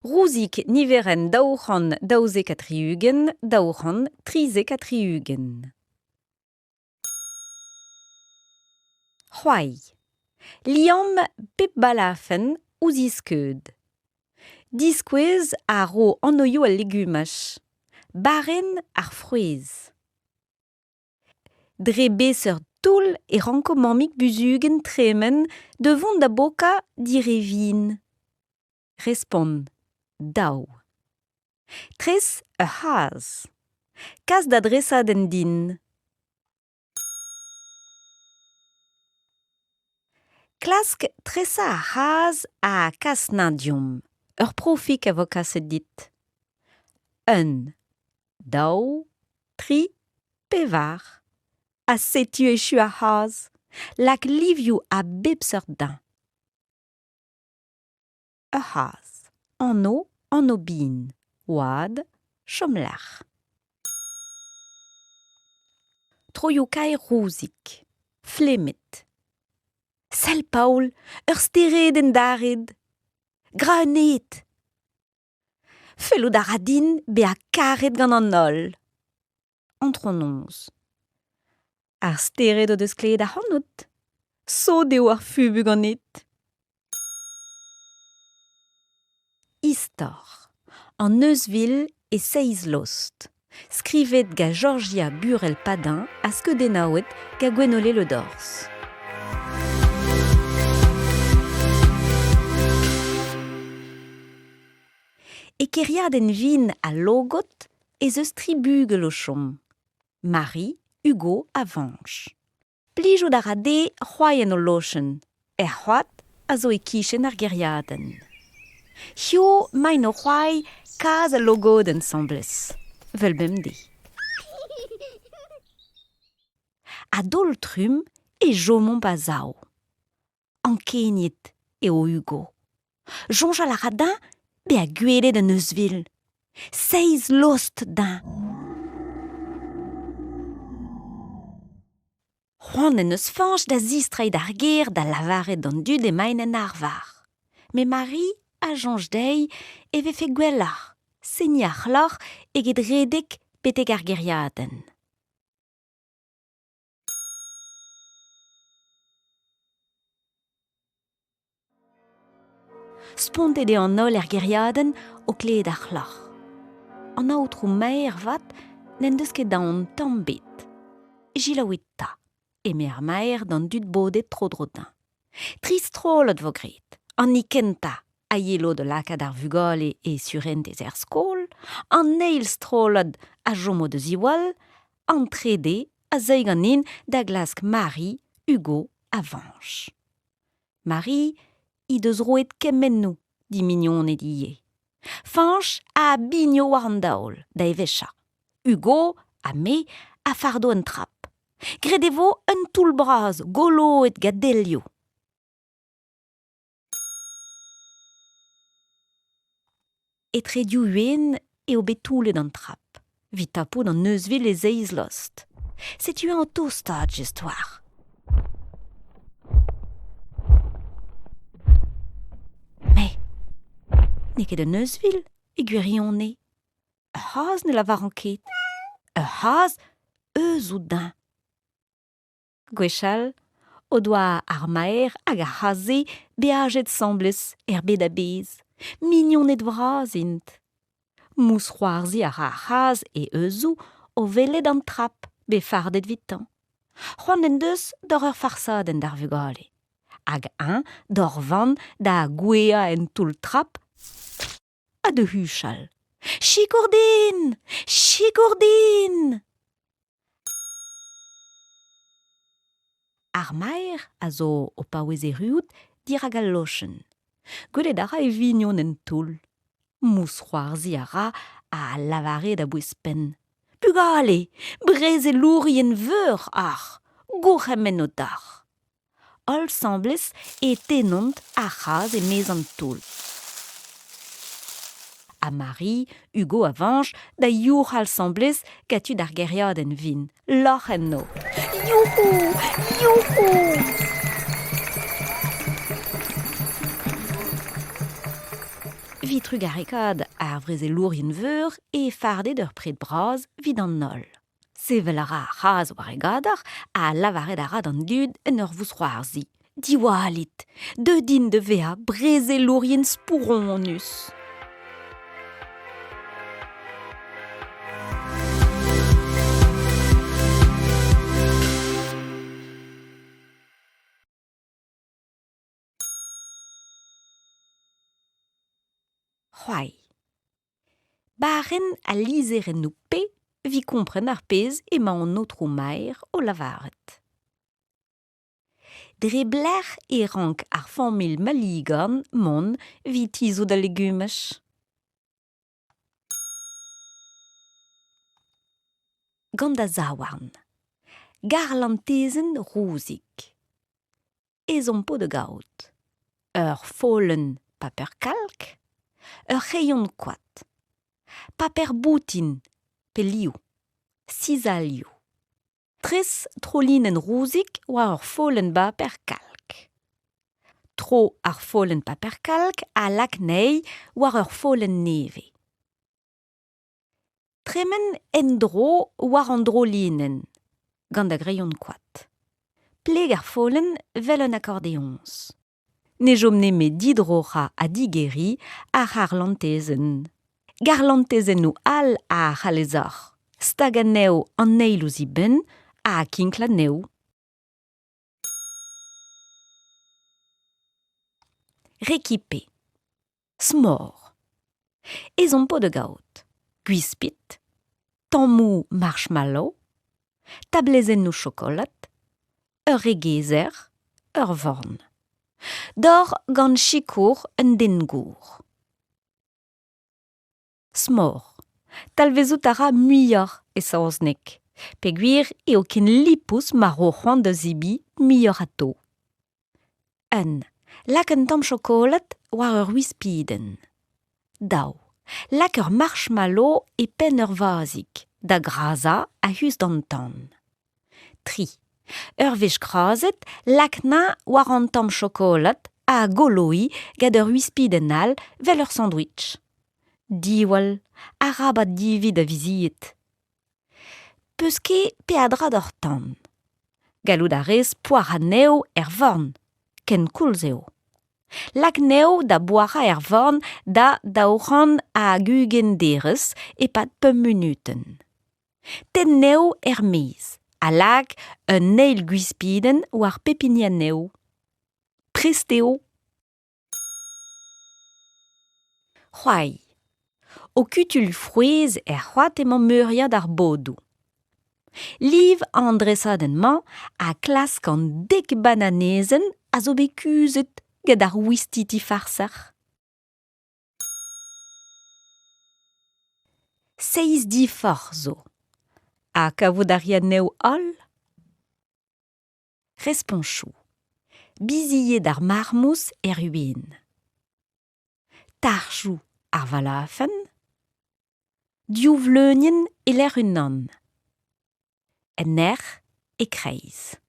Rouzig niverenn 272 273. C'hoari. Liamm pep balafenn ouzh he skeud. Diskouez a ro anvioù al legumaj. Barrenn ar frouezh. Dre beseurt toull e ranko mammig buzhugenn tremen da vont da bokañ direvin ? Respont daou. Tres ur c'hazh. Kas da dresadenn din. Klask tresañ ar c'hazh ha kas 'nañ deomp. Ur profig a vo kaset dit. Un, daou, tri, pevar. Ha setu echu ar c'hazh. Lak livioù a bep seurt dezhañ. Ur c'hazh. Anv, anv bihan. Oad, chomlec'h. Troioù-kaer Rouzig. Flemmet. Sell Paol, ur steredenn dared. Gra un ed. Fellout a ra din bezañ karet gant an holl. Antronoz. Ar stered o deus klevet ac'hanout. Sot eo ar fubu ganit. Istor. An euzhvil e seizh lost. Skrivet gant Jorjia Burel-Padin ha skeudennaouet gant Gwenole Le Dors. E kêriadenn Vin ha Logod ez eus tri bugel o chom, Marie, Hugo ha Fañch. Plijout a ra dezhe c'hoari en o lochenn, er c'hoad a zo e-kichen ar gêriadenn. Hiziv emaint o c'hoari kazh al logodenn asambles, 'vel bemdez. A-daol-trumm e chomomp a-sav. Ankeniet eo Hugo. Soñjal a ra dezhañ bezañ gwelet un euzhvil. Seizh lost dezhañ. C'hoant en deus Fañch da zistreiñ d'ar gêr da lavaret d'an dud emaint en arvar. Met Marie a soñj dezhi e vefe gwelloc'h seniñ ar c'hloc'h eget redek betek ar gêriadenn. Spontet eo an holl er gêriadenn o klevet ar c'hloc'h. An aotrou maer avat n'en deus ket aon tamm ebet. Selaouit 'ta, eme ar maer d'an dud bodet tro-dro dezhañ. Tri strollad 'vo graet. An hini kentañ a yelo da lakaat ar vugale e surentez er skol, an eil strollad a chomo da ziwall, an trede a zeuy ganin da glask Marie, Hugo ha Fañch. Marie he deus roet kemennoù d'he mignoned ivez. Fañch a bigno war an daol da eveshañ. Hugo ha me a fardo un trap. Graet e vo un toull bras goloet gant delioù. Etre div uenn eo bet toullet an trap evit tapout an euzhvil e seizh lost. Setu-eñ o tostaat just war. Met n'eo ket un euzhvil e gwirionez. Ur c'hazh ne lavaran ket. Ur c'hazh eus out dezhañ. Gwechall o doa ar maer hag ar c'hazh-se beajet asambles er bed a-bezh. Mignoned vras int. Mousc'hoarzhiñ a ra ar c'hazh e heuzoù o welet an trap bet fardet evitañ. C'hoant en deus d'ober ur farsadenn d'ar vugale. Hag eñ d'ur vann da gouezhañ en toull-trap ha da huchal. Sikour din ! Sikour din ! Ar maer a zo o paouez erruout dirak al lochenn. Gwelet a ra e vignon en toull. Mousc'hoarzhiñ a ra ha lavaret a-bouez-penn. Bugale, brezelourien veur oc'h, gourc'hemennoù deoc'h. Holl asambles e tennont ar c'hazh e-maez an toull. Ha Marie, Hugo ha Fañch da youc'hal asambles gant tud ar gêriadenn vin, lorc'h enno. Youc'hou ! Youc'hou ! Evit trugarekaat ar vrezelourien veur e fardet ur pred bras evit an holl. Sevel a ra ar c'hazh war e gador ha lavaret a ra d'an dud en ur vousc'hoarzhiñ Diwallit, deuet int da vezañ brezelourien spouronus. C'hoari. Barrenn al lizherennoù P evit kompren ar pezh emañ an aotrou maer o lavaret. Dre belec'h e rank ar familh Maligorn mont evit tizhout al legumaj ? Gant da zaouarn. Garlantezenn rouzig. Ezhomm 'po da gaout ur follenn paper kalk, ur c'hreion koad, paper boutin pe liv, sizalioù. Tres trolinenn rouzig war ur follenn baper kalk. Tro ar follenn paper kalk ha lak anezhi war ur follenn nevez. Tremen en-dro war an drolinenn, gant da greion koad. Pleg ar follenn 'vel un akordeoñs. Ne chom nemet didroc'hañ ha digeriñ ar c'harlantezenn. Garlantezennoù all a c'hallez oc'h stagañ anezho an eil ouzh eben ha kinklañ anezho. Rekipe. S'mor. Ezhomm 'po da gaout gwispid, tammoù marshmallow, tablezennoù chokolad, ur regezer, ur forn. Dor gant sikour un den gour. S'mor. Talvezout a ra muioc'h e saozneg, peogwir eo ken lipous ma ro c'hoant da zebriñ muioc'h atao. Un. Lak un tamm chokolad war ur wispidenn. Daou. Lak ur marshmallow e penn ur vazhig, da grazañ a-us d'an tan. Tri. Ur wech krazet, lak 'nañ war an tamm chokolad ha goloiñ gant ur wispidenn all 'vel ur sandwich. Diwall, arabat diviñ da vizied. 'Peus ket peadra d'hor tan. Gallout a rez poazhañ anezho er forn, kenkoulz eo. Lak anezho da boazhañ er forn da 220 derez e-pad pemp munutenn. Tenn anezho er-maez ha lak un eil gwispidenn war pep hini anezho. Prest eo. C'hoari. O kutuilh frouezh er c'hoad emañ meuriad ar bodoù. Liv an dresadenn-mañ ha klask an dek bananezenn a zo bet kuzhet gant ar ouistiti farser. Seizh diforc'h zo. Ha kavout a ri anezho holl ? Responchoù. Bizied ar marmouz er win. Tarchoù ar valafenn. Div vleunienn e-lec'h unan. En erc'h e-kreiz.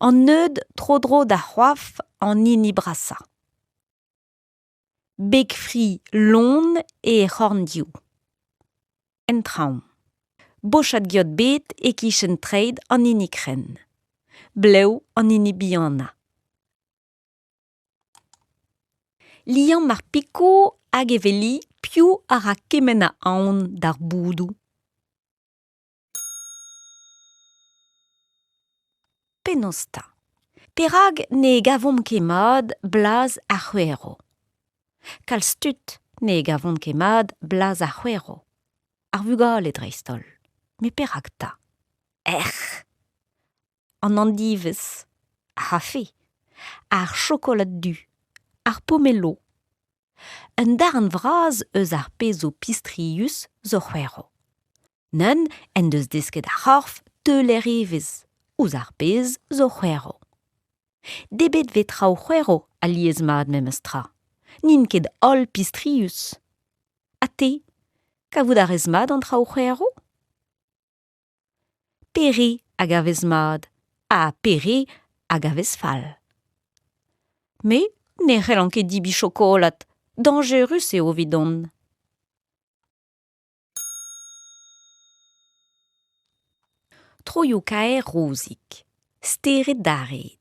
An neud tro-dro d'ar c'hoaf an hini brasañ. Beg-fri lon e c'horn-div. En traoñ. Bochad geot bet e-kichen treid an hini krenn. Blev an hini bihanañ. Liamm ar piko hag e weli piv a ra kement a aon d'ar boudoù. Penaos 'ta ? Perak ne gavomp ket mat blaz ar c'hwerv ? Kalz tud ne gavont ket mat blaz ar c'hwerv. Ar vugale dreist-holl. Met perak 'ta ? Ec'h ! An andivez, ar c'hafe, ar chokolad du, ar pomelo. Un darn vras eus ar pezh zo pistrius zo c'hwerv. Neuze en deus desket ar c'horf teuler evezh ouzh ar pezh zo c'hwerv. Debret 'vez traoù c'hwerv alies-mat memes tra. N'int ket holl pistrius. Ha te, kavout a rez mat an traoù c'hwerv ? Pere a gavez mat ha pere a gavez fall ? Me ne c'hellan ket debriñ chokolad. Dañjerus eo evidon. Troioù-kaer Rouzig, stered dared.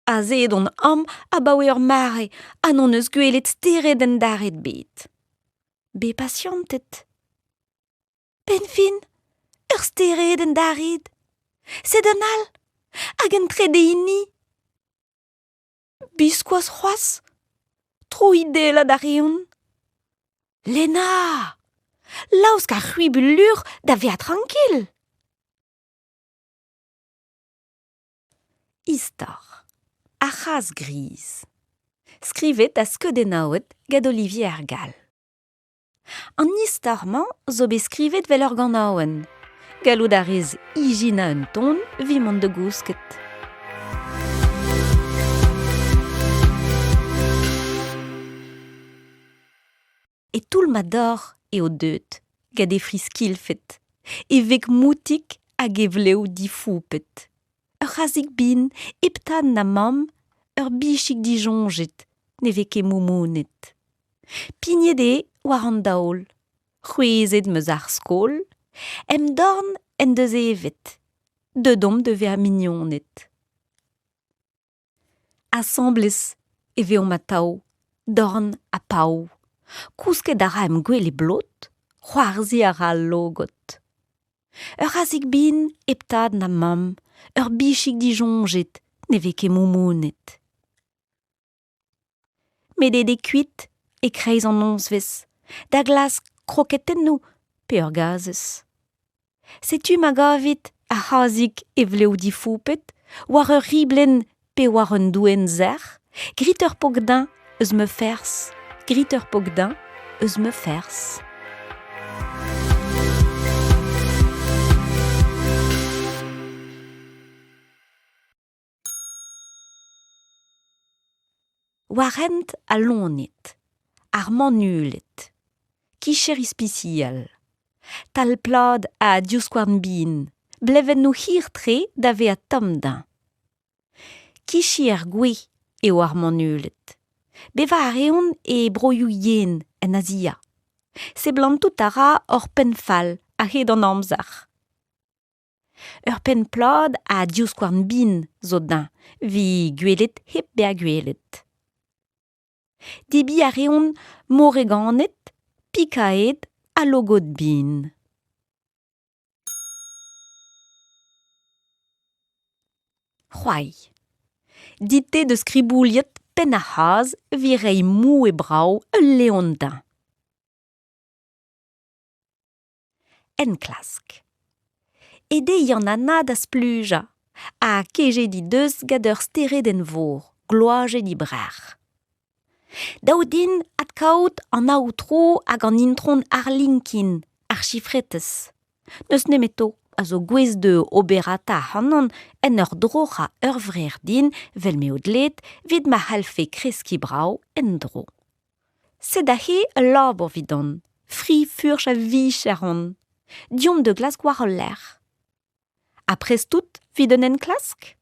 Azeet on amañ abaoe ur mare ha n'hon eus gwelet steredenn dared ebet. Bet pasianted. Penn-fin, ur steredenn dared. Sed un all, hag un trede hini. Biskoazh c'hoazh Troidellat a reont. Lena ! Laosk ar c'hwibul-luc'h da vezañ trankil ! Istor ar c'hazh gris. Skrivet ha skeudennaouet gant Olivier ar Gall. An istor-mañ zo bet skrivet 'vel ur ganaouenn. Gallout a rez ijinañ un ton evit mont da gousket. E toull ma dor eo deuet, gant e fri skilfet, e veg moutik hag e vlev difoupet. Ur c'hazig bihan hep tad na mamm, ur bichig disoñjet, ne vez ket moumounet. Pignet eo war an daol, c'hwezhet 'm eus ar skol, em dorn en deus evet, deuet omp da vezañ mignoned. Asambles e vezomp atav, dorn ha pav. Kousket a ra em gwele blot, c'hoarzhiñ a ra al logod. Ur c'hazig bihan hep tad na mamm, ur bichig disoñjet ne vez ket moumounet. Met aet eo kuit e-kreiz an nozvezh da glask kroketennoù pe ur gazhez. Setu ma gavit ar c'hazig e vlev difoupet war ur riblenn pe war un doenn sec'h, grit ur pok din eus ma ferzh, grit ur pok din eus ma ferzh. War hent al loened, ar manuled, kicher ispisial, tal plat ha divskouarn bihan, blevennoù hir-tre da vezañ tomm dezhañ. Kichi er gwez eo ar manuled. Bevañ a reont e broioù yen en Azia. Seblantout a ra hor penn fall a-hed an amzer. Ur penn plat ha divskouarn bihan zo dezhañ evit gwelet hep bezañ gwelet. Debriñ a reont moreganed, pikaed ha logod bihan. C'hoari. Dit-te deus kribouliet penn ar c'hazh evit reiñ moue brav ul leon dezhañ. Enklask. Aet eo Yann-Anna da splujañ ha kejet he deus gant ur steredenn-vor gloazet he brec'h. Dav din adkaout an aotrou hag an intron Arlinkin, ar chifretez. N'eus nemeto a zo gouest da oberata ac'hanon en ur droc'hañ ur vrec'h din 'vel m'eo dleet evit ma c'hallfe kreskiñ brav en-dro. Sed aze ul labour evidon, fri furch a-vicher on. Deomp da glask war hol lerc'h. Ha prest out evit un enklask ?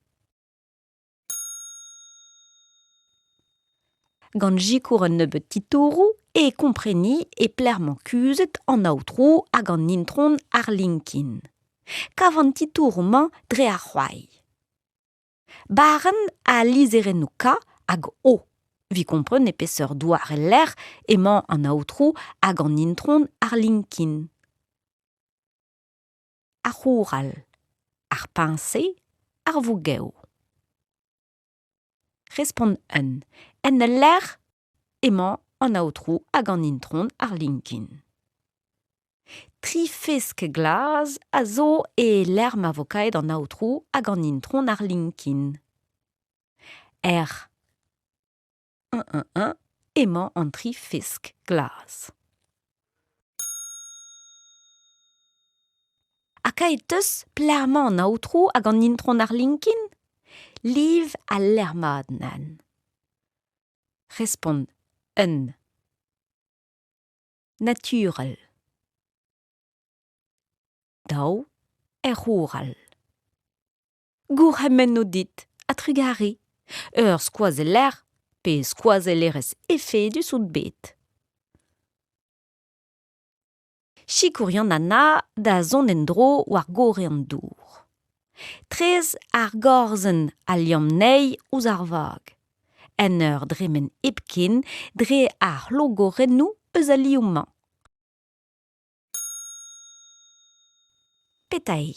Gant sikour un nebeud titouroù e kompreni e pelec'h emañ kuzhet an aotrou hag an intron Arlinkin. Kav an titouroù-mañ dre ar c'hoari. Barrenn al lizherennoù K hag O evit kompren e peseurt doare lec'h emañ an aotrou hag an intron Arlinkin. Ar c'houral, ar peñse, ar vougev. Respont un. En ul lec'h emañ an aotrou hag an intron Arlinkin. Tri fesk glas a zo e lec'h ma vo kaet an aotrou hag an intron Arlinkin. Er 1-1-1 emañ an tri fesk glas. Ha kaet 'teus pelec'h emañ an aotrou hag an intron Arlinkin ? Liv al lec'h mat, nann. Respont un. Naturel. Dav er c'houral. Gourc'hemennoù dit ha trugarez. Ur skoazeller pe skoazellerez efedus out bet. Sikour Yann Anna da zont en-dro war gorre an dour. Tres ar gorzenn a liamm anezhi ouzh ar vag, en ur dremen hepken dre ar c'hlogorennoù eus al liv-mañ. Petra eo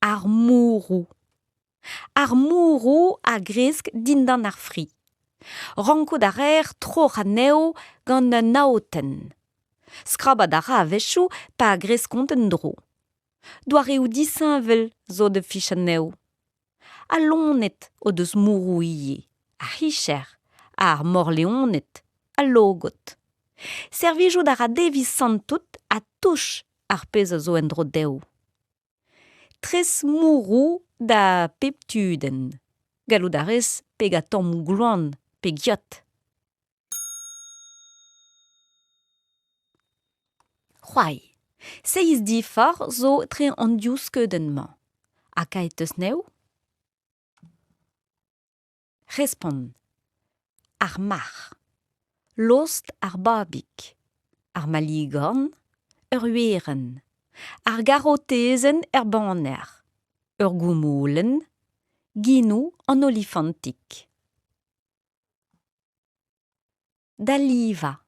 ar mourroù? Ar mourroù a gresk dindan ar fri. Rankout a reer troc'h anezho gant un aotenn. Skrabat a ra a-wechoù pa greskont en-dro. Doareoù disheñvel zo da fich anezho. Al loened o deus mourroù ivez, ar c'hicher, ar morleoned, al logod. Servijout a ra dezhe santout ha touch ar pezh a zo en-dro dezho. Tres mourroù da pep tudenn. Gallout a rez pegañ tammoù gloan pe geot. C'hoari. Seizh diforc'h zo etre an div skeudenn-mañ. Ha kaet 'teus anezho ? Respont. Ar marc'h. Lost ar babig. Ar maligorn. Ur werenn. Ar garotezenn er baner. Ur goumoulenn. Genoù an olifantig. Da livañ.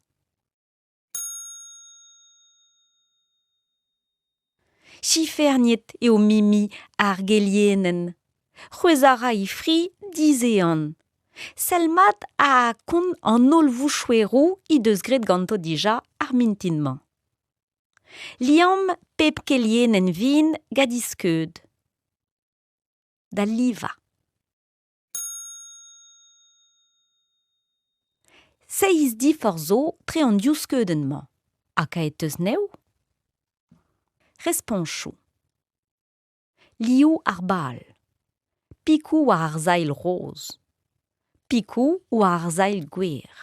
Siferniet eo Mimi ar gelienenn. C'hwezhañ a ra he fri dizehan. Sell mat ha kont an holl vouchoueroù he deus graet ganto dija ar mintin-mañ. Liamm pep kelienenn vin gant he skeud. Da livañ. Seizh diforc'h zo tre an div skeudenn-mañ. Ha kaet 'teus anezho ? Responchoù. Liv ar bal. Pikoù war ar sailh roz. Pikoù war ar sailh gwer.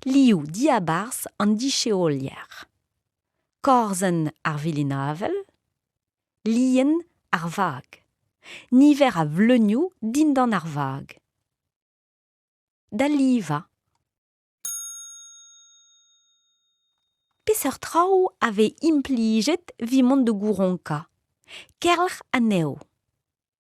Liv diabarzh an disheolier. Korzenn ar vilin-avel. Lien ar vag. Niver a vleunioù dindan ar vag. Da livañ. Peseurt traoù a vez implijet evit mont da gouronkañ ? Kelc'h anezho.